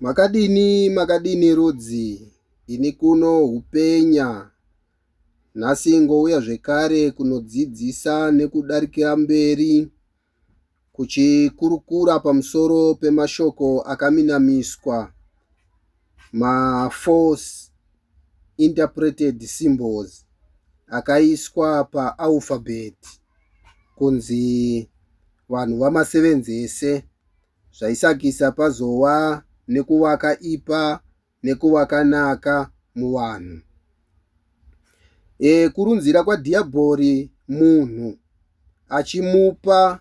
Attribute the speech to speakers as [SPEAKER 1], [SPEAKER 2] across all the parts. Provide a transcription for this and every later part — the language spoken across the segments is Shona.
[SPEAKER 1] Makadini makadini rudzi ini kuno hupenya nhasi ngouya zvekare kunodzidzisa nekudarikira mberi kuchikurukura pamusoro pemashoko akaminamiswa mafalse interpreted symbols akaiswa paalphabet kunzi vanhu vamasevenzese zvaisakisa pazova nekuvaka ipa nekuvakanaka muvanhu. E, kurunzira kwadhiyabhori munhu achimupa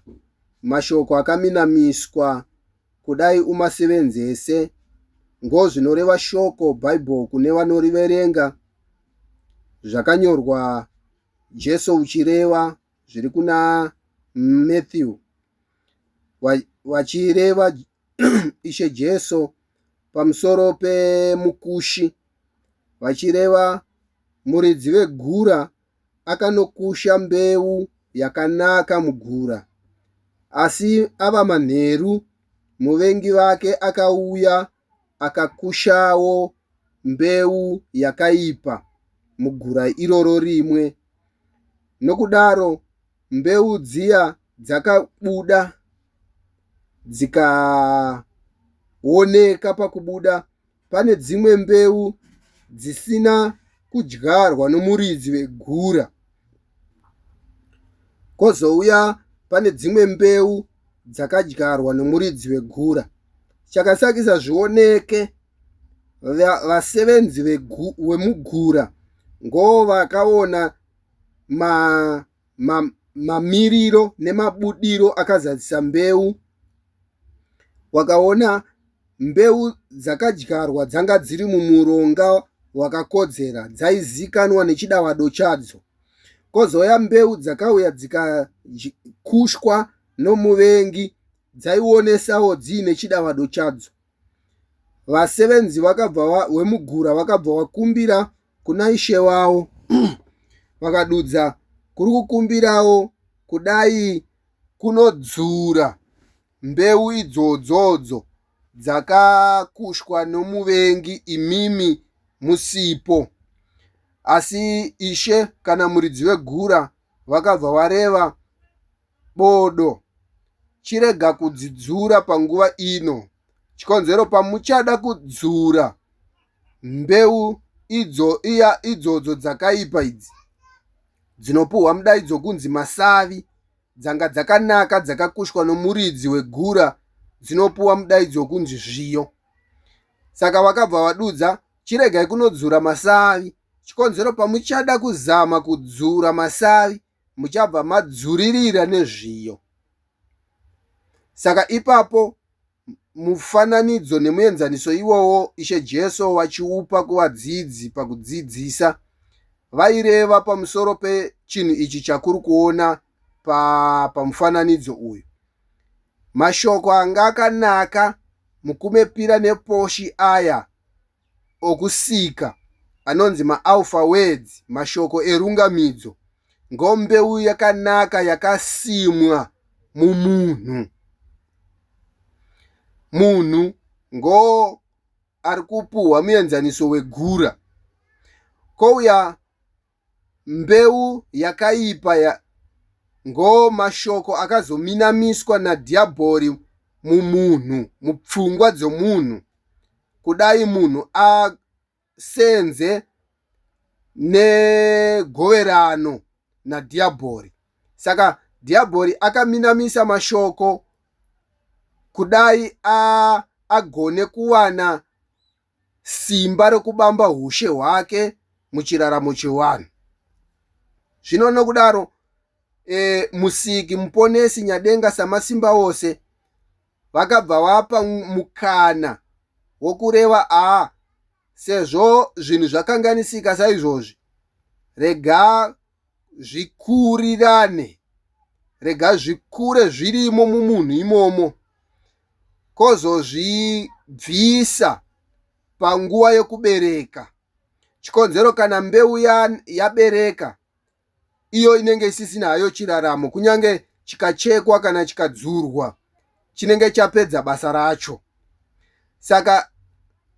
[SPEAKER 1] mashoko akaminamiswa kudai umasevenzese ngozvinoreva shoko Bible kune vanoriverenga zvakanyorwa Jesu uchireva zviri kuna Matthew vachireva Ishe Jesu pamusoro pemukushi vachireva muridzi vegura akanokusha mbeu yakanaka mugura asi ava manheru muvengi vake akauya akakushawo mbeu yakaipa mugura iroro rimwe nokudaro mbeu dziya dzakabuda dzikaoneka pakubuda pane dzimwe mbeu dzisina kudyarwa nomuridzi wegura kozouya pane dzimwe mbeu dzakadyarwa nomuridzi wegura chakasakisa zvioneke vasevenzi vemugura ngo vakaona ma mamiriro nemabudiro akazadzisa mbeu. Wakaona mbeu dzakadyarwa dzanga dziri mumuronga wakakodzera dzaizikanwa nechidavado chadzo. Kozouya mbeu dzakauya dzikakushwa nomuvengi dzaionesawo dziine chidavado chadzo. Vasevenzi vakabva wemugura vakabva vakumbira kuna ishe wavo vakadudza kuri kukumbirawo kudai kunodzura mbeu idzodzodzo dzakakushwa nomuvengi imimi musipo asi ishe kana muridzi wegura vakabva vareva bodo chirega kudzidzura panguva ino chikonzero pamuchada kudzura mbeu idzo iya idzodzo dzakaipa idzi dzinopuhwa mudaidzo kunzi masavi dzanga dzakanaka dzakakushwa nomuridzi wegura dzinopuwa mudaidzo kunzi zviyo saka vakabva vadudza chiregai kunodzura masavi chikonzero pamuchada kuzama kudzura masavi muchabva madzuririra nezviyo saka ipapo mufananidzo nemuenzaniso iwowo Ishe Jesu vachiupa kuvadzidzi pakudzidzisa vaireva pamusoro pechinhu ichi chakuri kuona pa, pamufananidzo uyu. Mashoko anga akanaka mukumepira neposhi aya okusika anonzi maalpha words, mashoko erungamidzo, ngombeu yakanaka yakasimwa mumunhu. Munhu ngo ari kupuhwa muenzaniso wegura. Kouya Mbeu yakaipa ya, ngo mashoko akazominamiswa nadhiabhori mumunhu, mupfungwa dzomunhu, kudai munhu asenze negoverano nadhiabhori. Saka dhiabhori akaminamisa mashoko kudai a, agone kuwana simba rokubamba hushe hwake muchiraramo chevanhu. Zvino nokudaro e, Musiki, Muponesi, Nyadenga, Samasimba ose vakabva vapa mukana wokureva a sezvo zvinhu zvakanganisika saizvozvi rega zvikurirane rega zvikure zvirimo mumunhu imomo kozozvibvisa panguva yekubereka chikonzero kana mbeu yabereka ya iyo inenge isisina hayo chiraramo kunyange chikachekwa kana chikadzurwa chinenge chapedza basa racho saka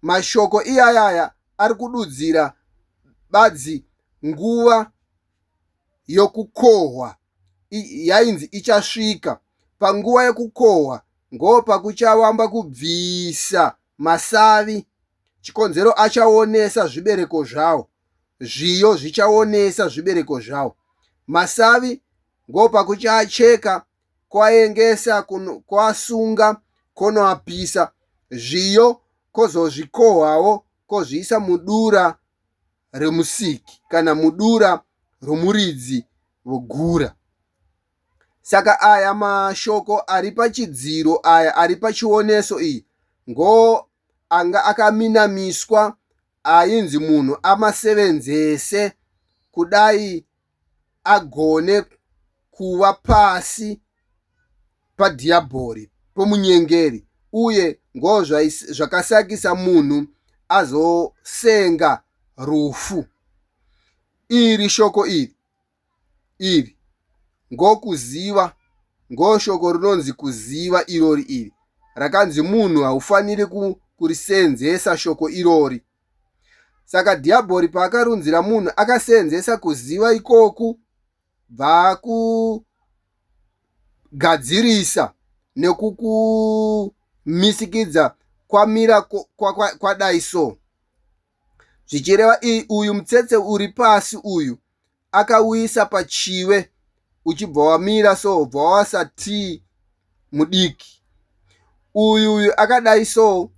[SPEAKER 1] Mashoko iyayaya ari kududzira badzi nguva yokukohwa yainzi ichasvika. Panguva yekukohwa ngopakuchavamba kubvisa masavi. Chikonzero achaonesa zvibereko zvawo. Zviyo zvichaonesa zvibereko zvawo. Masavi ngopakuchaacheka koaengesa koasunga konoapisa. Zviyo kozozvikohwawo kozviisa mudura remusiki kana mudura romuridzi wegura. Saka aya mashoko ari pachidziro aya ari pachioneso iyi ngo anga akaminamiswa ainzi munhu amasevenzese kudai agone kuva pasi padhiabhori pomunyengeri uye ngozvakasakisa munhu azosenga rufu. Iri shoko iri iri ngokuziva ngoshoko rinonzi kuziva irori iri rakanzi munhu haufaniri kurisenzesa shoko irori. Saka dhiabhori paakarunzira munhu akasenzesa kuziva ikoku bvakugadzirisa nekukumisikidza kwamira kwadai so. Zvichireva uyu mutsetse uri pasi uyu akauisa pachive uchibva wamira so bva wawasa t mudiki. Uyu uyu akadai so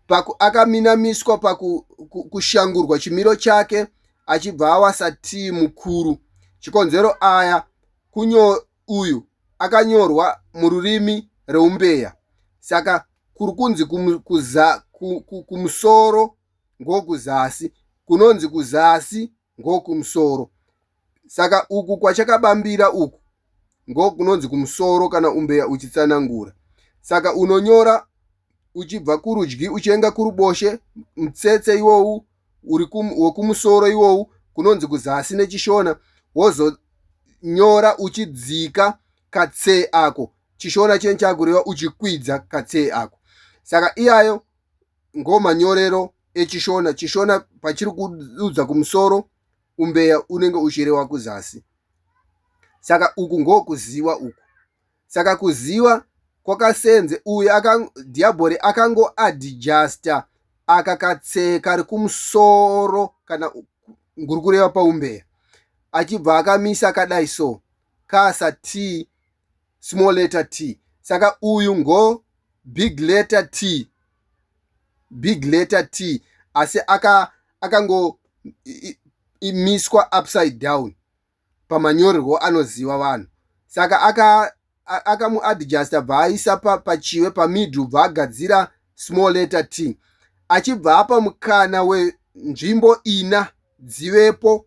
[SPEAKER 1] paku akaminamiswa pakushangurwa chimiro chake achibva awasa T mukuru. Chikonzero aya kunyo uyu akanyorwa mururimi reumbeya saka kuri kunzi kumusoro ngokuzasi kunonzi kuzasi ngokumusoro saka uku kwachakabambira uku ngokunonzi kumusoro kana umbeya uchitsanangura saka unonyora uchibva kurudyi uchienga kuruboshe mutsetse iwowu uri wekumusoro iwowu kunonzi kuzasi nechishona wozonyora uchidzika katsee ako chishona chenyu chakureva uchikwidza katsee ako saka iyayo ngomanyorero echishona chishona pachiri kududza kumusoro umbeya unenge uchirewa kuzasi saka uku ngokuziwa uku saka kuziva kwakasenze uyu aka, dhiabhori akangoadjusta aka katsee kari kumusoro kana nguri kureva paumbeya achibva akamisa akadai so kasa t small letter t saka uyu ngo big letter t big letter t asi akango aka upside down pamanyorerwo anoziva vanhu saka akamuadjusta bva aisa pachive pamiddle bva agadzira small letter t achibva apa mukana wenzvimbo ina dzivepo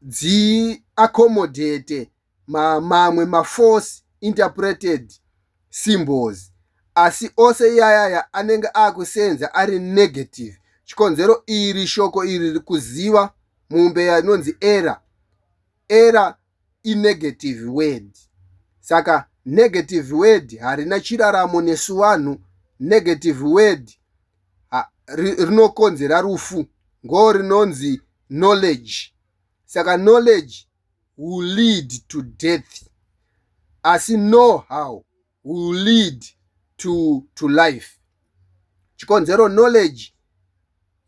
[SPEAKER 1] dziaccommodate mamwe maforce interpreted symbols asi ose iyayaya anenge akusenza ari negative chikonzero iri shoko iri kuziva mumbeya inonzi error error inegative word saka negative word harina chiraramo nesu vanhu negative word rinokonzera rufu ngo rinonzi knowledge saka knowledge will lead to death asi know how will lead to life chikonzero knowledge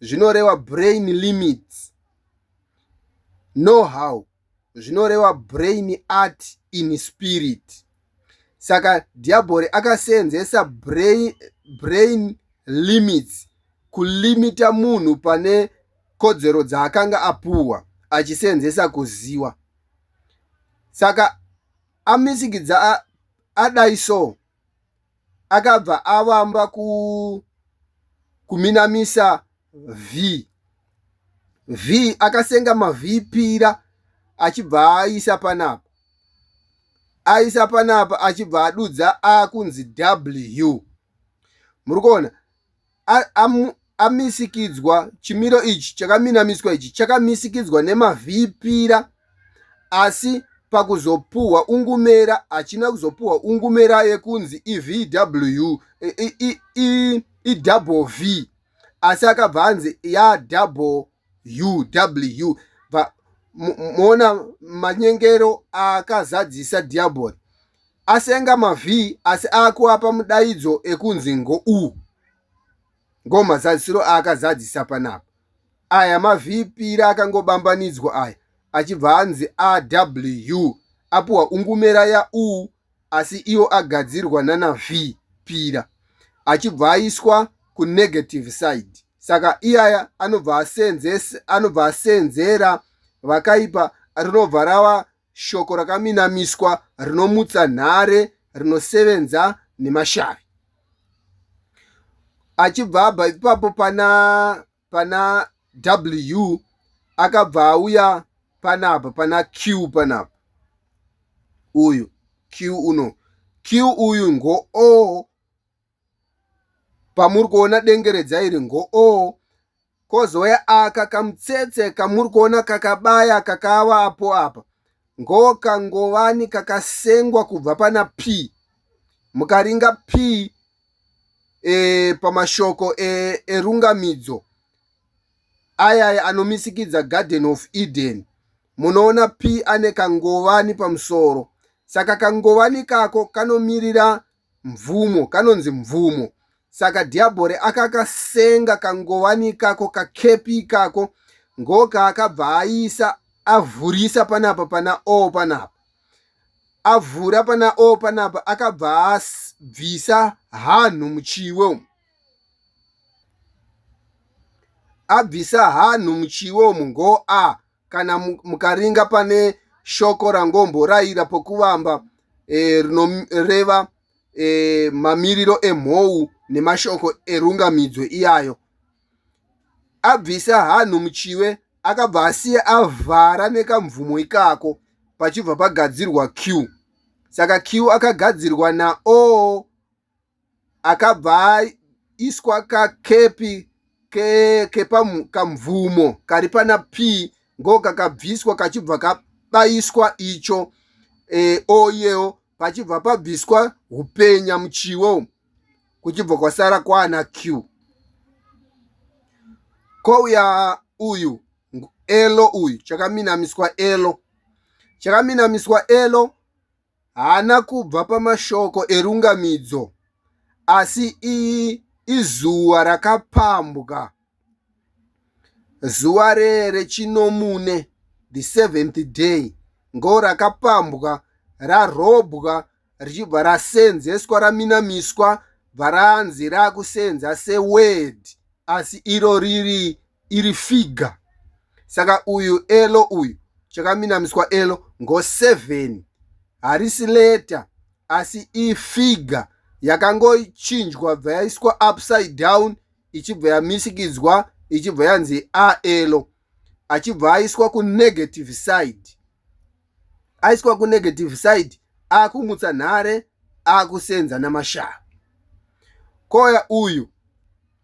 [SPEAKER 1] zvinoreva brain limits know how zvinoreva brain art in spirit saka dhiabhori akasenzesa brain limits kulimita munhu pane kodzero dzaakanga apuhwa achisenzesa kuziva saka amisikidza adai so akabva avamba kuminamisa v v akasenga mavhipira achibva aisa panapa aisa panapa achibva adudza akunzi w muri kuona amisikidzwa chimiro ichi chakaminamiswa ichi chakamisikidzwa nemavhipira asi pakuzopuhwa ungumera hachina kuzopuhwa ungumera yekunzi ivw idouble v asi akabva anzi ya double uw bva moona manyengero akazadzisa dhiabhori asenga mav asi akuapa mudaidzo ekunzi ngo u ngomazadzisiro aakazadzisa panapa Aya mavhipira akangobambanidzwa aya achibva anzi AW apuwa ungumera ya U asi iwo agadzirwa nana V pira achibva aiswa kunegative side saka iyaya anobva asenzesa anobva asenzera vakaipa rinobva rava shoko rakaminamiswa rinomutsa nhare rinosevenza nemashavi achibva abva ipapo pana pana w akabva auya panapa pana q panapa uyu q uno q uyu ngo o pamuri kuona dengeredza iri ngo o kozouya aka kamutsetse kamuri kuona kakabaya kakavapo apa ngokangovani kakasengwa kubva pana p mukaringa p e, pamashoko e, erungamidzo ayaya anomisikidza garden of eden munoona p ane kangovani pamusoro saka kangovani kako kanomirira mvumo kanonzi mvumo saka dhiabhori akakasenga kangovani ikako kakepi ikako ngokaakabva aisa avhurisa panapa pana o panapa avhura pana o panapa akabva abvisa hanhu muchiwe umu abvisa hanhu muchiwe umu ngo a kana mukaringa pane shoko rangomboraira pokuvamba e, rinoreva e, mamiriro emhou nemashoko erungamidzo iyayo abvisa hanhu muchiwe akabva asiya avhara nekamvumo ikako pachibva pagadzirwa q saka q akagadzirwa nao akabva aiswa kakepi kekamvumo kari pana p ngo kakabviswa kachibva kabaiswa icho e, oyewo pachibva pabviswa upenya muchiwo kuchibva kwasara kwana q kouya uyu elo uyu chakaminamiswa elo chakaminamiswa elo Haana kubva pamashoko erungamidzo, asi iyi izuva rakapambwa, zuva rechinomune, the seventh day, ngorakapambwa, rarobwa, richibva rasenzeswa, raminamiswa, bva ranzi rakusenza seword, asi iro riri iri figure saka uyu elo uyu chakaminamiswa elo ngo 7 harisi leta asi ifiga yakangochinjwa bva yaiswa upside down ichibva yamisikidzwa ichibva yanzi aelo achibva aiswa kunegative side aiswa kunegative side akumutsa nhare akusenza namashava koya uyu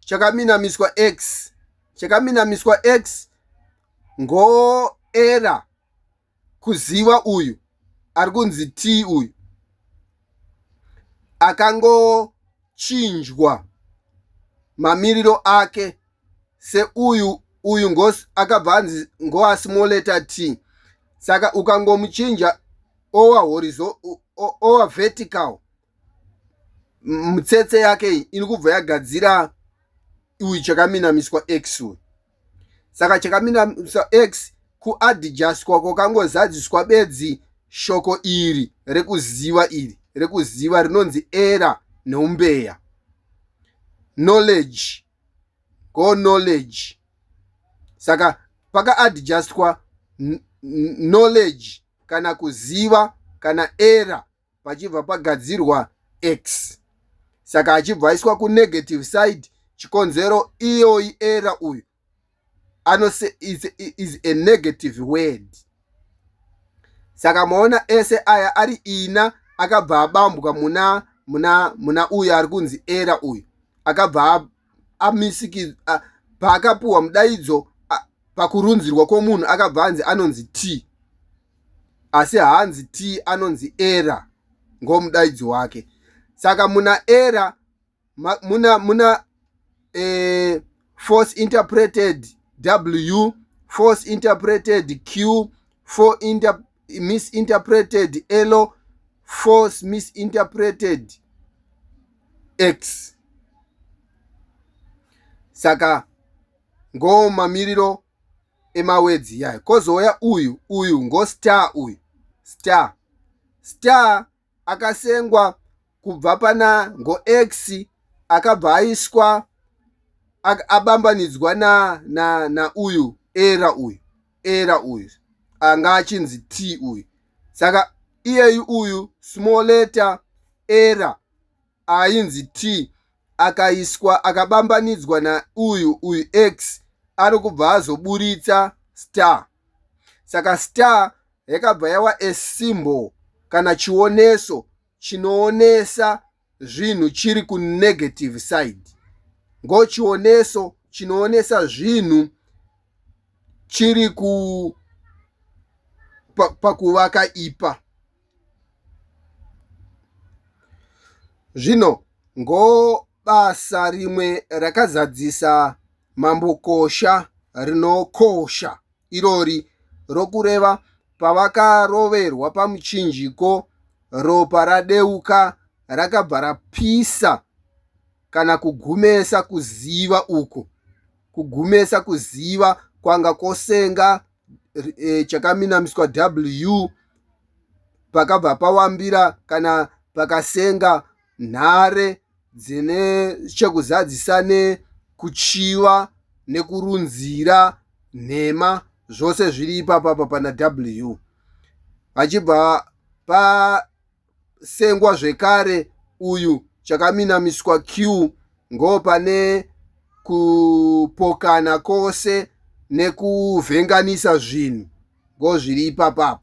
[SPEAKER 1] chakaminamiswa x chakaminamiswa x ngoera kuziva uyu ari kunzi t uyu akangochinjwa mamiriro ake seuyu uyu ngos akabva anzi ngoa small letter t saka ukangomuchinja owa horizo owa vertical mutsetse yake iyi iri kubva yagadzira uyu chakaminamiswa x uyu saka chakaminamiswa x kuadjustwa kwakangozadziswa bedzi shoko iri rekuziva iri rekuziva rinonzi era neumbeya knowledge go knowledge saka pakaadjustwa knowledge kana kuziva kana era pachibva pagadzirwa x saka achibva aiswa kunegative side chikonzero iyoyi era uyu anose is, is a negative word saka maona ese aya ari ina akabva abambwa muna muna muna uyu ari kunzi era uyu akabva amisiki paakapuhwa mudaidzo pakurunzirwa kwomunhu akabva anzi anonzi t Asi haanzi T, anonzi era, ngomudaidzo wake. Saka muna era muna muna false interpreted W, false interpreted Q, for inter, misinterpreted L, false misinterpreted X. Saka ngomamiriro emawedzi yayo. Kozouya uyu, uyu ngostar, uyu star, star akasengwa kubva pana ngox, akabva aiswa, abambanidzwa na na nauyu era, uyu era, uyu anga achinzi T uyu. Saka iyeyu uyu small letter era ainzi T akaiswa, akabambanidzwa nauyu, uyu X, ari kubva azoburitsa star. Saka star yakabva yava a symbol kana chioneso chinoonesa zvinhu chiri kunegative side. Ngochioneso chinoonesa zvinhu chiri ku pakuvaka ipa. Zvino ngobasa rimwe rakazadzisa Mambo Kosha rinokosha irori rokureva pavakaroverwa pamuchinjiko, ropa radeuka rakabva rapisa kana kugumesa kuziva uku, kugumesa kuziva kwanga kwosenga chakaminamiswa W, pakabva pawambira kana pakasenga nhare dzine chekuzadzisa nekuchiva nekurunzira nhema, zvose zviri ipapapa pana W. Vachibva pasengwa zvekare uyu chakaminamiswa Q, ngopane kupokana kwose nekuvhenganisa zvinhu, ngozviri ipapapa.